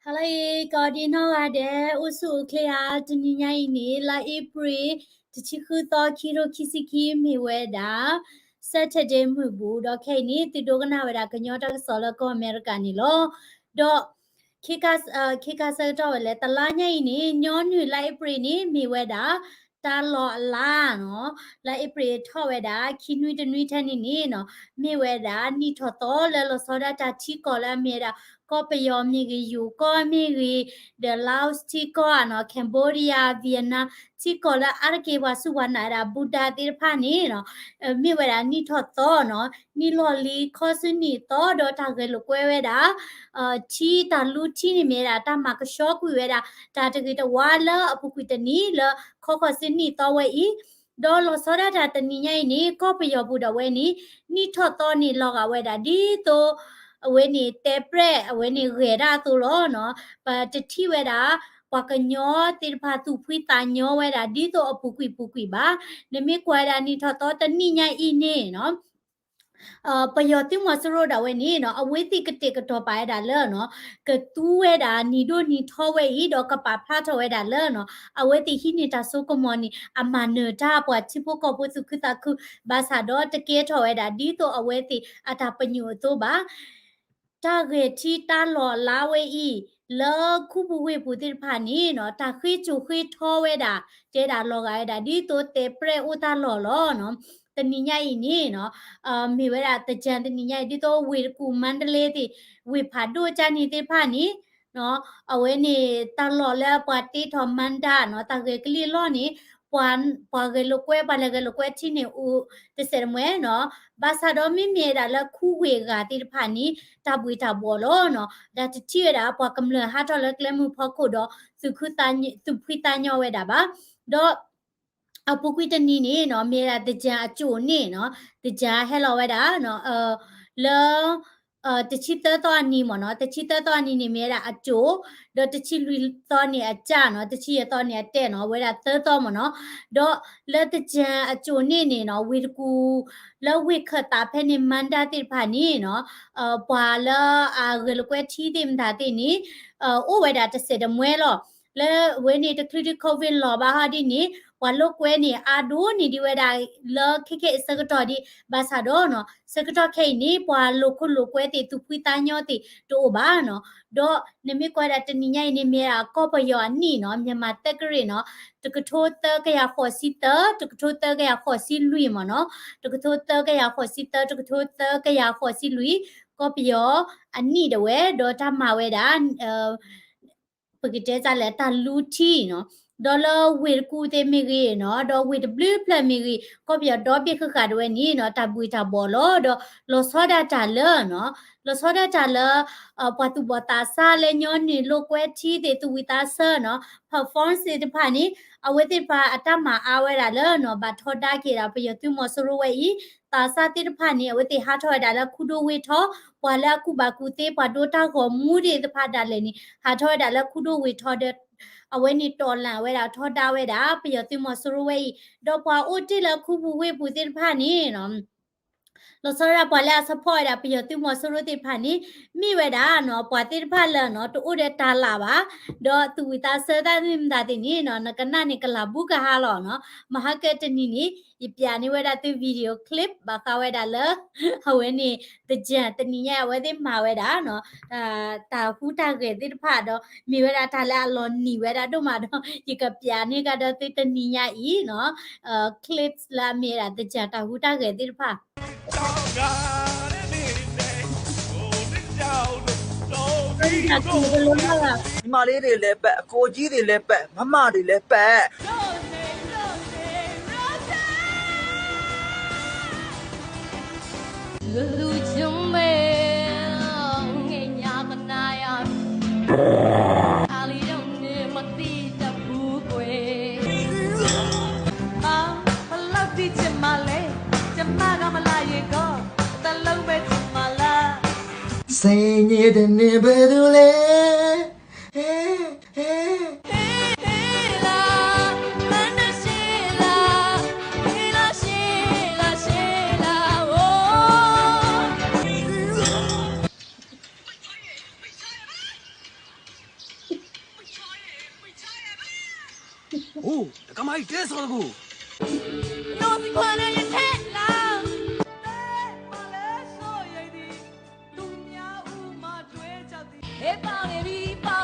ဟါလၢအဂ့ၤ ကိးဒံနီၢ်ဂၤဒဲး အိၣ်ဆူၣ်အိၣ်ချ့ဧါ. တနံၤညါအံၤန့ၣ် လါအ့ဖြ့ၣ် တဆံဃုသီ ခံကထိခံဆံခံ မ့ၢ်ဝဲဒၣ် Saturday မုၢ်ဘူး ဒီးခဲအံၤန့ၣ် သုဒိကနၣ်ဝဲဒၣ်ကညီတၢ်ကစီၣ်လၢကီၢ်အမဲရကၤန့ၣ်လီၤ. ဒီး ခ့ခါဆၢကတီၢ်ဝဲလၢ တလါညါအံၤန့ၣ် ညီနုၢ်လါအ့ဖြ့ၣ်န့ၣ် မ့ၢ်ဝဲဒၣ် တၢ်လီၢ်အလါနီၤ, လါအ့ဖြ့ၣ်ထီၣ်ဝဲဒၣ် ခံနွံတနွံထဲန့ၣ်န့ၣ်နီၤ, မ့ၢ်ဝဲဒၣ်နံၣ်ထီၣ်သီလၢလီၤဆီဒၣ်တၢ်ထံကီၢ်လၢအမ့ၢ်ဝဲဒၣ် ကီၢ်ပယီၤမ့ၢ်ဂ့ၤ, ယိၤကီၢ်မ့ၢ်ဂ့ၤ, ဒီး Laos ထံကီၢ်နီၤ, Cambodia, Vietnam ထံကီၢ်လၢအါတက့ၢ်ပှၤစူၢ်ပှၤနာ်ဝဲဒၣ် Buddha သ့ၣ်တဖၣ်န့ၣ်နီၤ, မ့ၢ်ဝဲဒၣ်နံၣ်ထီၣ်သီနီၤ, နံၣ်လီၢ်လံၤခီဆူနံၣ်သီ ဒီးတၢ်ဂဲၤလိာ်ကွဲဝဲဒၣ် ထံတၢ်လူထံန့ၣ်မ့ၢ်ဝဲဒၣ် တၢ်မၤကဆှီကွံာ်ဝဲဒၣ် တၢ်တဂ့ၤတဝါလၢအပူၤကွံာ်တနံၣ်လၢ ခီခီဆူနံၣ်သီဝဲအံၤ, ဒီးလီၤဆီဒၣ်တၢ်တနံၤညါအံၤန့ၣ် ကီၢ်ပယီၤပူၤဒီးဝဲန့ၣ် နံၣ်ထီၣ်သီန့ၣ်လီၤဂာ်ဝဲဒၣ် ဒ်သိး အဝဲန့ၣ် တဲပြဲၣ် အဝဲန့ၣ်ဂဲၤဒၣ်အသိးလီၤနီၤ, ပတထံၣ်ဝဲဒၣ် ပှၤကညီသ့ၣ်တဖၣ်သူၣ်ဖှံသးညီဝဲဒၣ် ဒ်သိးအပူၤကွံာ်ပူၤကွံာ်ဘၣ်, နမ့ၢ်ကွၢ်ဝဲဒၣ်နံၣ်ထီၣ်သီတနံၤညါအံၤန့ၣ်နီၤ ပယီၤသုးမီၤစိရိၤဒၣ်ဝဲန့ၣ်နီၤ အဝဲသ့ၣ်ကတဲာ်ကတီၤပာ်ဝဲဒၣ်လၢနီၤ ကသူဝဲဒၣ်နံၤဒိၣ်နံၤထီဝဲအံၤ ဒီးကပာ်ဖျါထီၣ်ဝဲဒၣ်လၢနီၤ အဝဲသ့ၣ်ဟံးန့ၢ်တၢ်စိကမီၤန့ၣ် အမၤနၢၤတၢ်ပှၤထံဖိကီၢ်ဖိသူၣ်ခုသးခု ဘၣ်ဆၣ်ဒီးတကဲထီၣ်ဝဲဒၣ် ဒ်သိးအဝဲသ့ၣ်အတၢ်ပညိၣ်အသိးဘၣ်. တၢ်ဂဲၤထံတၢ်လီၢ်အလါဝဲအံၤ လၢခူပူၤဝ့ၢ်ပူၤသ့ၣ်တဖၣ်န့ၣ်နီၤ တၢ်ဃ့ကၠိၣ်ဃ့ထီဝဲဒၣ် တဲဒၣ်လီၤဂာ်ဝဲဒၣ် ဒ်သိးတဲပြဲၣ်အိၣ်တၢ်လီၢ်လီၤနီၤ. တနံၤညါအံၤန့ၣ်နီၤ မ့ၢ်ဝဲဒၣ်သၢၣ်တနံၤညါအံၤ ဒ်သိးဝ့ၢ်တကူၣ် မါတလ့သ့ၣ် ဝ့ၢ်ဖးဒိၣ်ကၢ်န့ၣ်သ့ၣ်တဖၣ်န့ၣ် အဝဲန့ၣ် တၢ်လီၢ်လၢပှၤတ့ထီၣ်မါဒါနီၤ တၢ်ဂဲၤကလံၣ်အလီၢ်န့ၣ် ပှၤဂဲၤလိာ်ကွဲ ပှၤလဲၤဂဲၤလိာ်ကွဲထံန့ၣ်အိၣ်တစဲးတမှဲနီၤ, ဘၣ်ဆၣ်ဒီးမ့မ့ၢ်ဝဲဒၣ်လၢခူဝ့ၢ်အဂၤသ့ၣ်တဖၣ်န့ၣ် တၢ်ဘှ့ၣ်တၢ်ဘှီၣ်လီၤနီၤ, ဒီးတထံၣ်ဝဲဒၣ်ပှၤကမျၢၢ်ဟးထီၣ်လၢကျဲမုၢ်ဖီခိၣ်ဒီး သူၣ်ဖှံသးညီဝဲဒၣ်ဘၣ်, ဒီး အပူၤကွံာ်တနံၤန့ၣ်နီၤ မ့ၢ်ဝဲဒၣ်သၢၣ်တၢ်အစိၣ်န့ၣ်နီၤ, သၢၣ်တၢ်ဟဲလီၤဝဲဒၣ် လၢ တဆံသၢသီအနံၤမ့ၢ်နီၤ, တဆံသၢသီအနံၤန့ၣ်မ့ၢ်ဝဲဒၣ်အစိၣ်, ဒီးတဆံလွံၢ်သီန့ၣ်အစၢ်နီၤ, တဆံယဲၢ်သီန့ၣ်အတဲာ်နီၤ, ဝဲဒၣ်သၢသီမ့ၢ်နီၤ, ဒီးလၢသၢၣ်တၢ်အစိၣ်န့ၣ်န့ၣ်နီၤ ဝ့ၢ်တကူၣ် လၢဝ့ၢ်ခၢၣ်သးဖဲန့ၣ် မါဒါသ့ၣ်တဖၣ်န့ၣ်နီၤ, ပှၤလၢအဂဲၤလိာ်ကွဲထံသ့ၣ်မတၤသ့ၣ်န့ၣ် အိၣ်ဝဲဒၣ်တစဲးတမှဲလီၤ. လၢအဝဲန့ၣ်တချုးဒံး COVID လီၤဘၣ်ဟီဒ်န့ၣ် ပှၤလိာ်ကွဲန့ၣ် အါဒိၣ်န့ၢ်ဒံးဝဲဒၣ်လၢခဲခဲအံၤဆၢကတီၢ်ဒံး ဘၣ်ဆၣ်ဒီးနီၤ ဆၢကတီၢ်ခဲအံၤန့ၣ် ပှၤလိာ်ခိၣ်လိာ်ကွဲသ့ၣ် သူၣ်ဖှံသးညီသ့ၣ်တအိၣ်ဘၣ်နီၤ, ဒီးနမ့ၢ်ကွၢ်ဒၣ်တနံၤညါအံၤန့ၣ် မ့ၢ်ဒၣ်ကီၢ်ပယီၤအနံၣ်နီၤ, မြန်မာသက္ကရာဇ်နီၤ, တကထိသၢကယၤဃိးဆံသၢ, တကထိသၢကယၤဃိးဆံလွံၢ်မ့ၢ်နီၤ, တကထိသၢကယၤဃိးဆံသၢ, တကထိသၢကယၤဃိးဆံလွံၢ်, ကီၢ်ပယီၤအနံၣ်ဒၣ်ဝဲ ဒီးတၢ်မၤဝဲဒၣ် ပကတဲတၢ်လဲၣ် တၢ်လူထံနီၤ, ဒီးလၢဝ့ၢ်တကူၣ်သ့ၣ်မ့ၢ်ဂ့ၤနီၤ, ဒီးဝ့ၢ်တဘျုးဖျၢၣ်မ့ၢ်ဂ့ၤ, ကီၢ်ပယီၤဒီဘ့ၣ်ဃၣ်ဃၣ်ဒၣ်ဝဲန့ၣ်နီၤ, တၢ်ဘှ့ၣ်တၢ်ဘှီၣ်လီၤ, ဒီးလီၤဆီဒၣ်တၢ်လၢနီၤ, လီၤဆီဒၣ်တၢ်လၢ ပှၤသူၣ်ဘီၣ်သးစၢ်လၢညီနုၢ်လိာ်ကွဲထံသ့ၣ် သူၣ်ဝံၣ်သးဆၢနီၤ, performance သ့ၣ်တဖၣ်န့ၣ် အဝဲသ့ၣ်တဖၣ်အတၢ်မၤအါဝဲဒၣ်လၢနီၤ, ဘၣ်ထီဒါက့ၤဒၣ်ပယီၤသုးမီၤစိရိၤဝဲအံၤ သးစၢ်သ့ၣ်တဖၣ်န့ၣ် အဝဲသ့ၣ်ဟးထီၣ်ဝဲဒၣ်လၢခူဒိၣ်ဝ့ၢ်ထီၣ်, ပှၤလၢအကူၣ်ဘၣ်ကူၣ်သ့ ပှၤဒိတၢ်ဂီၤမူသ့ၣ်တဖၣ်ဒၣ်လဲာ်န့ၣ် ဟးထီၣ်ဝဲဒၣ်လၢခူဒိၣ်ဝ့ၢ်ထီၣ်ဒီး အဝဲန့ၣ်တီၢ်လၢ်ဝဲဒၣ်ထီဒါဝဲဒၣ် ပယီၤသုးမီၤစိရိၤဝဲအံၤ, ဒီးပှၤအိၣ်တ့ၢ်လၢခူပူၤဝ့ၢ်ပူၤသ့ၣ်တဖၣ်န့ၣ် လီၤဆီဒၣ်ပှၤလၢအ support ဝဲဒၣ်ပယီၤသုးမီၤစိရိၤသ့ၣ်တဖၣ်န့ၣ် မ့ၢ်ဝဲဒၣ်နီၤ ပှၤသ့ၣ်တဖၣ်လၢနီၤ တအိၣ်ဒီးတၢ်လၢ်ဘၣ်, ဒီးသူၣ်ဝံၣ်သးဆၢတၢ်သ့ၣ်မတၤသ့ၣ်န့ၣ်နီၤ နကနၣ်န့ၣ်ကလၤဘူးကဟါလီၤနီၤ, မဟါကတနံၤန့ၣ် ယပျးန့ၢ်ဝဲဒၣ်သု video clip ဘၣ်ဃးဝဲဒၣ်လၢ အဝဲန့ၣ် သၢၣ်တၢ်တနံၤညါအဝဲသ့ၣ်မၤဝဲဒၣ်နီၤ တၢ်ဟူးတၢ်ဂဲၤသ့ၣ်တဖၣ်ဒီး မ့ၢ်ဝဲဒၣ်တၢ်လၢအလီၤနံၤဝဲဒၣ်ဒိၣ်မးဒီး ယကပျးန့ၢ်ကဒီးသုတနံၤညါအံၤနီၤ clips လၢအမ့ၢ်ဝဲဒၣ်သၢၣ်တၢ်တၢ်ဟူးတၢ်ဂဲၤသ့ၣ်တဖၣ် မံမးလေးတွေလည်းပတ် အကိုကြီးတွေလည်းပတ် မမတွေလည်းပတ် လူလူချင်းပဲ ငဲ့ညါကနားရ အလီယုံးန့ၣ်မသိတဘူးကွယ် အာ ဘယ်လောက်ထိချစ်မှလဲ ကျမကမလာရင်ကော တစ်လုံးပဲချစ်မှလား စိတ်ညစ်တဲ့နေဘယ်သူလဲ ဟဲ ဟဲ ဟဲ ဟဲလာ မနရှိလာ ဟဲလာ ရှိလာ ရှိလာ အို အိၣ် တကမၣ်အံၤတဲစီၣ်တကူၣ် တၢ်ဝံလၢတဂၤအံ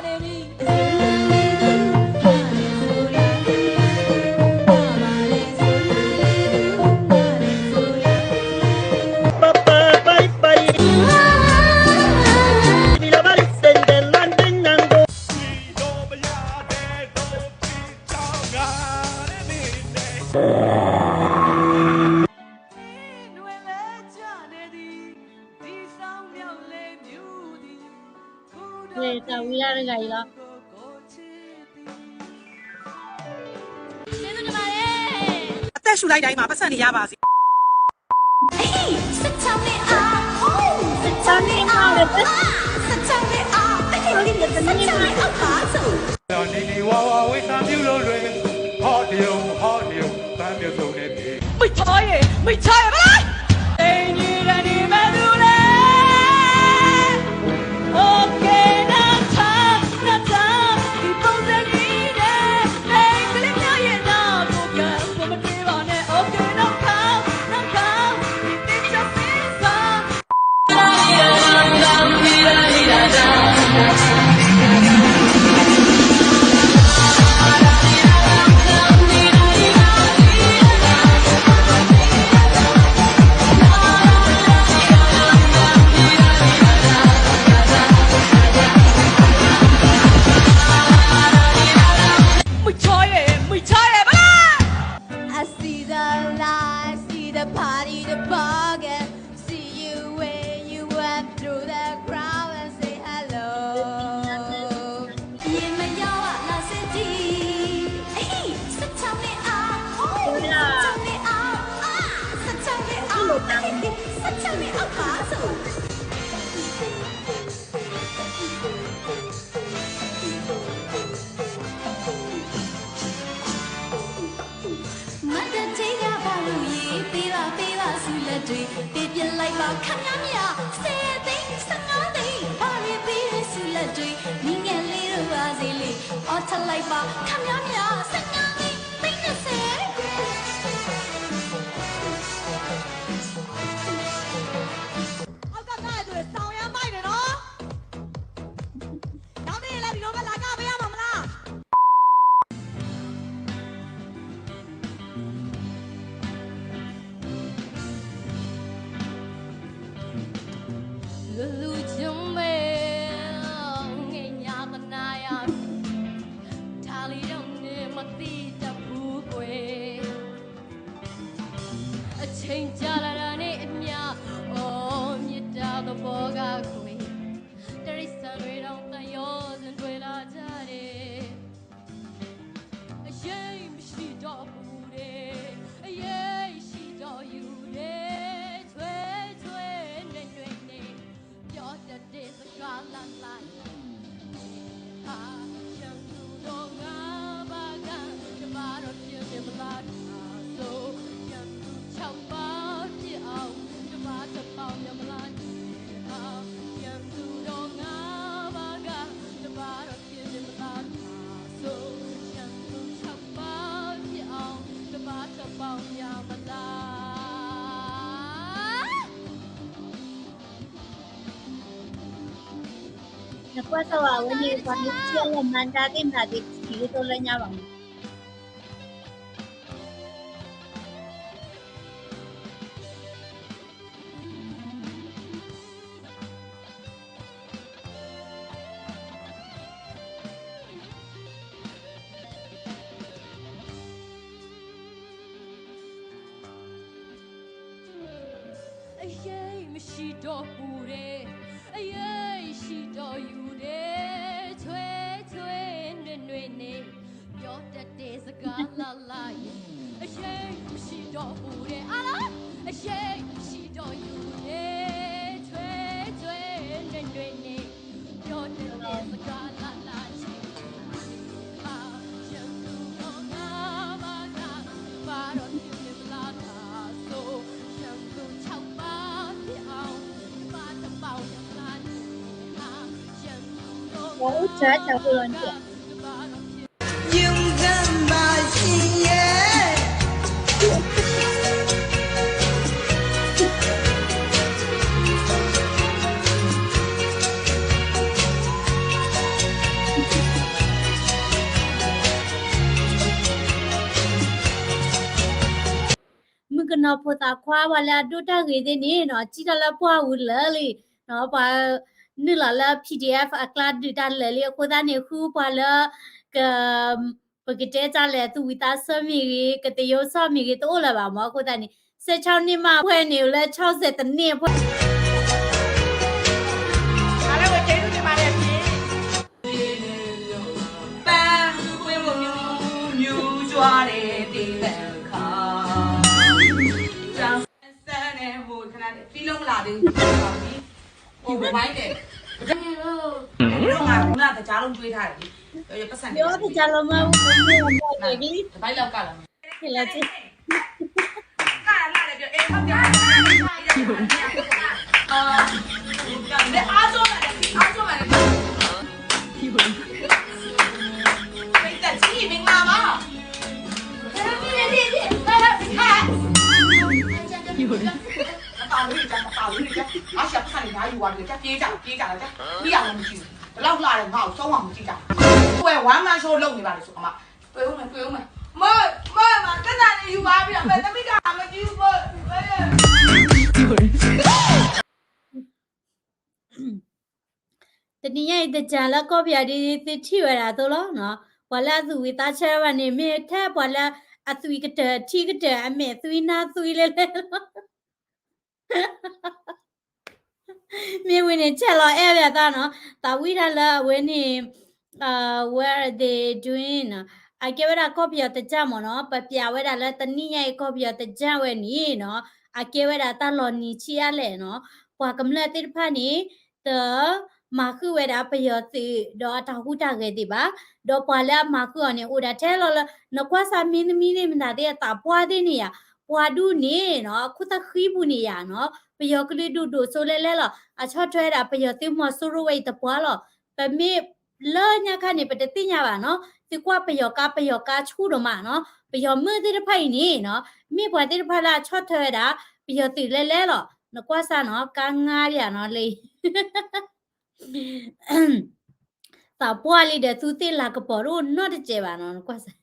ၤလီၤ. အသက်ရှူလိုက်တိုင်းမှာ ပိုက်ဆံတွေရပါစေ. I see the light, see the party, the ball game. See you when you went through the crowd and say hello. ယမယါဝလၢစဲတံ အဟံၣ် စထမ့ၢ်အါ စထမ့ၢ်အါ စထမ့ၢ်အါ စထမ့ၢ်အါ စထမ့ၢ်အါ မတၤထဲယဘၣ်လူၤယံၤ ပ့လီၤ ပ့လီၤဆူလၢဒွံး ပ့ပျဲလံာ်ဘၣ် ခါမၠီမၠီ စ့သ့ စငါသ့ ဘၣ်ရ့ပ့ရ့ဆူလၢဒွံး မံငဲၤလ့ရဘၣ်စ့လံ အီထလံာ်ဘၣ် ခါမၠီမၠီ စငါသ့ ပ့နစ့ အကကါဒွဲၣ် ဆောင်ရမ်းမိုက်တယ်နော် နောက်နေ့လည်းဒီလိုပဲလာကပေးရမှာမလား လူလူချင်းပဲ ငဲ့ညါသနားယၤ ဒါလေးတော့နေမသိတတ်ဘူးကွယ် အချိန်ကြာလာတာနဲ့အမျှ အော် မြစ်တာသဘောကကွယ် တိရစ္ဆာန်တွေတောင်သံယောဇဉ်တွေလာကြတယ် အရေးမရှိတော့ဘူးတဲ့ အရေးရှိတော့ယူတဲ့ ထွဲထွဲနွဲ့နွဲ့နဲ့ ပြောတတ်တဲ့စကားလတ်လတ် ဟာ ရန်သူတော့ငါပါက တပါတော့ဖြစ်နေမလား ဆို ရန်သူခြောက်ပါးဖြစ်အောင် တပါတစ်ပေါင်းများမလား ဟာ ရန်သူတော့ငါပါက တပါတော့ဖြစ်နေမလား ဆို ရန်သူခြောက်ပါးဖြစ်အောင် တပါတစ်ပေါင်းများမလား နကွၢ်စၢ်ဝဲအဝဲန့ၣ် ပှၤမ့ၢ်ထံၣ်အလီၢ်မၤဒါသ့ၣ်မနုၤသ့ၣ် ထံၣ်ကတိၤလၢညါဘၣ်မး အရေးမရှိတော့ဘူးတဲ့ အရေးရှိတော့ယူတဲ့ ထွဲထွဲနွဲ့နွဲ့နဲ့ ပြောတတ်တဲ့စကားလတ်လတ်ရဲ့ အရေးမရှိတော့ဘူးတဲ့ အားလုံး အရေးမရှိတော့ယူတဲ့ ထွဲထွဲနွဲ့နွဲ့နဲ့ ပြောတတ်တဲ့စကားလတ်လတ်ရဲ့ ပှၤအိၣ်စၢ်တၢ်ဖိလီၤန့ၣ် ယုံကမၤယ ဖိသၣ်ခွါပှၤလၢအဒိၣ်တၢ်ဂ့ၤသ့ၣ်န့ၣ်နီၤ စံၣ်ထီၣ်လၢပှၢ်ဝူၤလၢာ်လံနီၤ ပှၤနုာ်လီၤလၢ P D F အကျါဒုးတၢ်လၢာ်လံ အဃိသတးန့ၣ် ဃုပှၤလၢ က ပကတဲတၢ်လဲၣ် သူၣ်ဝံၤသးဆၢမ့ၢ်ဂ့ၤ ကသယိဆၣ်မ့ၢ်ဂ့ၤ တအိၣ်လၢၤဘၣ်မၢ် အဃိသတးန့ၣ် ဆယ့်ခြောက်နှစ်မှ အဖှဲၣ်န့ၣ်လၢ ခြောက်ဆယ်တစ်နှစ်အဖှဲၣ် တကလီၤမၢ် တနံၤညါအံၤ သင်္ကြန်လၢကီၢ်ပယီၤဒ်သုထံၣ်ဝဲဒၣ်အသိးလီၤနီၤ, ပှၤလၢအသူၣ်ဝံၤသးဆၢဘၣ်န့ၣ် မ့ၢ်ထဲပှၤလၢအသွံၣ်ကတၢၢ်ထံကတၢၢ် အမဲာ်သွံနါသွံလဲလဲလီၤ. မ့ၢ်ဝံၤန့ၣ် ဆဲးလီၤအဲၣ်ဝဲအသးနီၤ, သးဝံၣ်တၢ်လၢအဝဲန့ၣ် what are they doing နီၤ, အကဲဝဲဒၣ်ကီၢ်ပယီၤသင်္ကြန်မၢ်နီၤ, ပပျးဝဲဒၣ်လၢတနံၤညါအံၤကီၢ်ပယီၤသင်္ကြန်ဝဲန့ၣ်နီၤ, အကဲဝဲဒၣ်တၢ်လီၤနံၤဆံးအါလဲၣ်နီၤ, ပှၤကမျၢၢ်သ့ၣ်တဖၣ်န့ၣ် တ မၤဃုာ်ဝဲဒၣ်ပယီၤသုးဒီးအတၢ်ဟူးတၢ်ဂဲၤသ့ၣ်ဘၣ်, ဒီးပှၤလၢအမၤဃုာ်အီၤန့ၣ် အိၣ်ဒၣ်ထဲလီၤလၢ နကွၢ်စၢ်မ့သမံသ့ၣ်မတၤသ့ၣ်အသးပှၢ်သ့ၣ်န့ၣ်ယၤ, ပှၤဒူၣ်န့ၣ်နီၤ အခိၣ်သၣ်ဃံပူၤန့ၣ်ယၤနီၤ ပယီၤကလုာ်ဒူၣ်ဒိၣ်စိလဲလဲလီၤ, အဆီၣ်ထွဲဝဲဒၣ်ပယီၤသုးမီၤစိရိၤဝဲအံၤတပှၢ်လီၤ. ပမ့ၢ်လၢညါခါန့ၣ် ပတသ့ၣ်ညါဘၣ်နီၤ, သုကွၢ်ပယီၤကါ ပယီၤကါဆူၣ်ဒိၣ်မးနီၤ, ပယီၤမုၣ်သ့ၣ်တဖၣ်အံၤန့ၣ်နီၤ မ့ၢ်ပှၤသ့ၣ်တဖၣ်လၢအဆီၣ်ထွဲဝဲဒၣ် ပယီၤသုးလဲလဲလီၤ. နကွၢ်စၢ်နီၤ ကါငါဒံးယၤနီၤလၢ သးပှၢ်လံဒီးသူသ့ၣ်လၤကပီၤတအိၣ်နီတစဲးဘၣ်နီၤ, နကွၢ်စၢ်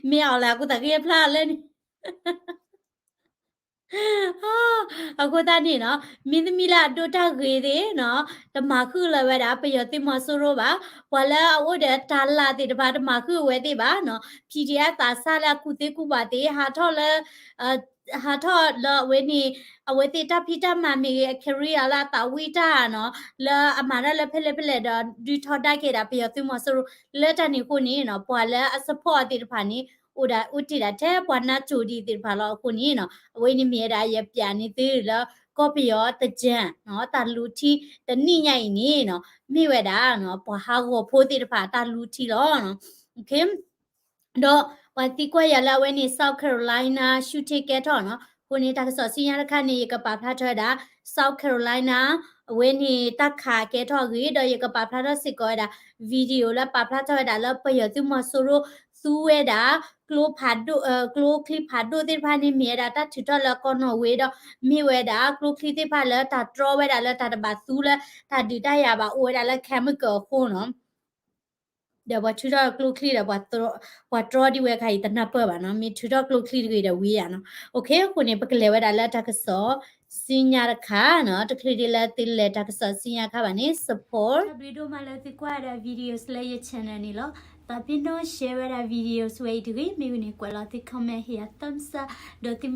မ့ၢ်အီၤလၢအကူသးက့ဖျါလၢန့ၣ် အဃိသတးန့ၣ်နီၤ မ့သမံလၢအဒိၣ်တၢ်ဂ့ၤသ့ၣ်နီၤ တမၤဃုာ်လၢၤဝဲဒၣ်ပယီၤသုးမီၤစိရိၤဘၣ်, ပှၤလၢအအိၣ်ဒီးတၢ်လၤသ့ၣ်တဖၣ် တမၤဃုာ်အဝဲသ့ၣ်ဘၣ်နီၤ, P D F သးစၢ်လၢအကူၣ်သ့ကူၣ်ဘၣ်သ့ၣ် ဟးထီၣ်လၢ ဟးထီၣ်လၢအဝဲန့ၣ် အဝဲသ့ၣ်တၢ်ဖံးတၢ်မၤမ့ၢ်ဂ့ၤ အ career လၢအသးဝံၣ်တၢ်နီၤ လၢအမၤတၢ်လၢဖဲလဲၣ်ဖဲလဲၣ်ဒီး ဒုးထီဒါက့ၤဒၣ်ပယီၤသုးမီၤစိရိၤ လၢတၢ်န့ၣ်အဃိန့ၣ်နီၤ ပှၤလၢအ support အီၤသ့ၣ်တဖၣ်န့ၣ် အိၣ်ဒၣ်အိၣ်တ့ၢ်ဒၣ်ထဲပှၤနါစိၤဒ်သ့ၣ်တဖၣ်လီၤ. အဃိန့ၣ်နီၤ အဝဲန့ၣ်မ့ၢ်ဝဲဒၣ်ယပျးန့ၢ်သုလၢ ကီၢ်ပယီၤသင်္ကြန်နီၤ တၢ်လူထံတနံၣ်ညါအံၤန့ၣ်နီၤ မ့ၢ်ဝဲဒၣ်နီၤ ပှၤဟးဂီၤဖိသ့ၣ်တဖၣ်တၢ်လူထံလီၤ. ဒီးပှၤသံကွၢ်ယၤလၢအဝဲန့ၣ် South Carolina shooting ကဲထီၣ်နီၤ, အဃိန့ၣ် တၢ်ကစီၣ်ဆူညါတခါန့ၣ် ယကပာ်ဖျါထီၣ်ဝဲဒၣ် South Carolina အဝဲန့ၣ်တၢ်ခးကဲထီၣ်အဂ့ၢ် ဒီးယကပာ်ဖျါထီၣ်စ့ၢ်ကီးဝဲဒၣ် video လၢပာ်ဖျါထီၣ်ဝဲဒၣ်လၢပယီၤသုးမီၤစိရိၤသူဝဲဒၣ် ကျိဖးဒိၣ် ကျိချံဖးဒိၣ်သ့ၣ်တဖၣ်န့ၣ် မ့ၢ်ဝဲဒၣ်တၢ်ထုးထီၣ်လၢကီၢ်နီၣ်ဝ့ဒီး မ့ၢ်ဝဲဒၣ်ကျိချံသ့ၣ်တဖၣ်လၢတၢ်တြီဝဲဒၣ်လၢတၢ်တဘၣ်သူလၢတၢ်ဒုးတၢ်ယၤဘၣ် အိၣ်ဝဲဒၣ်လၢ chemical အဃိနီၤ ဒီးပှၤထုးထီၣ်ကျိချံဒီး ပှၤတြီဒ်ဝဲခါအံၤတနၢ်ပၢၢ်ဘၣ်နီၤ, မ့ၢ်ထုးထီၣ်ကျိချံတဂ့ၤဒီးဝံၤယၤနီၤ. အဃိန့ၣ် ပကလဲၤဝဲဒၣ်လၢတၢ်ကစီၣ်ဆူညါတခါနီၤ, တချုးဒ်လၢသုလဲၤတၢ်ကစီၣ်ဆူညါအခါဘၣ်န့ၣ် support တၢ်ဘျုးဒိၣ်မးလၢသုကွၢ်ဝဲဒၣ် videos လၢယ channel န့ၣ်လီၤ. သးပ့ၤနီၣ် share ဝဲဒၣ် videos ဝဲအံၤတဂ့ၤ, မ့ၢ်ဝံၤန့ၣ် ကွဲးလီၤသု comment ဟ့ၣ်ယၤ thumbs up ဒီးသုမ့ၢ်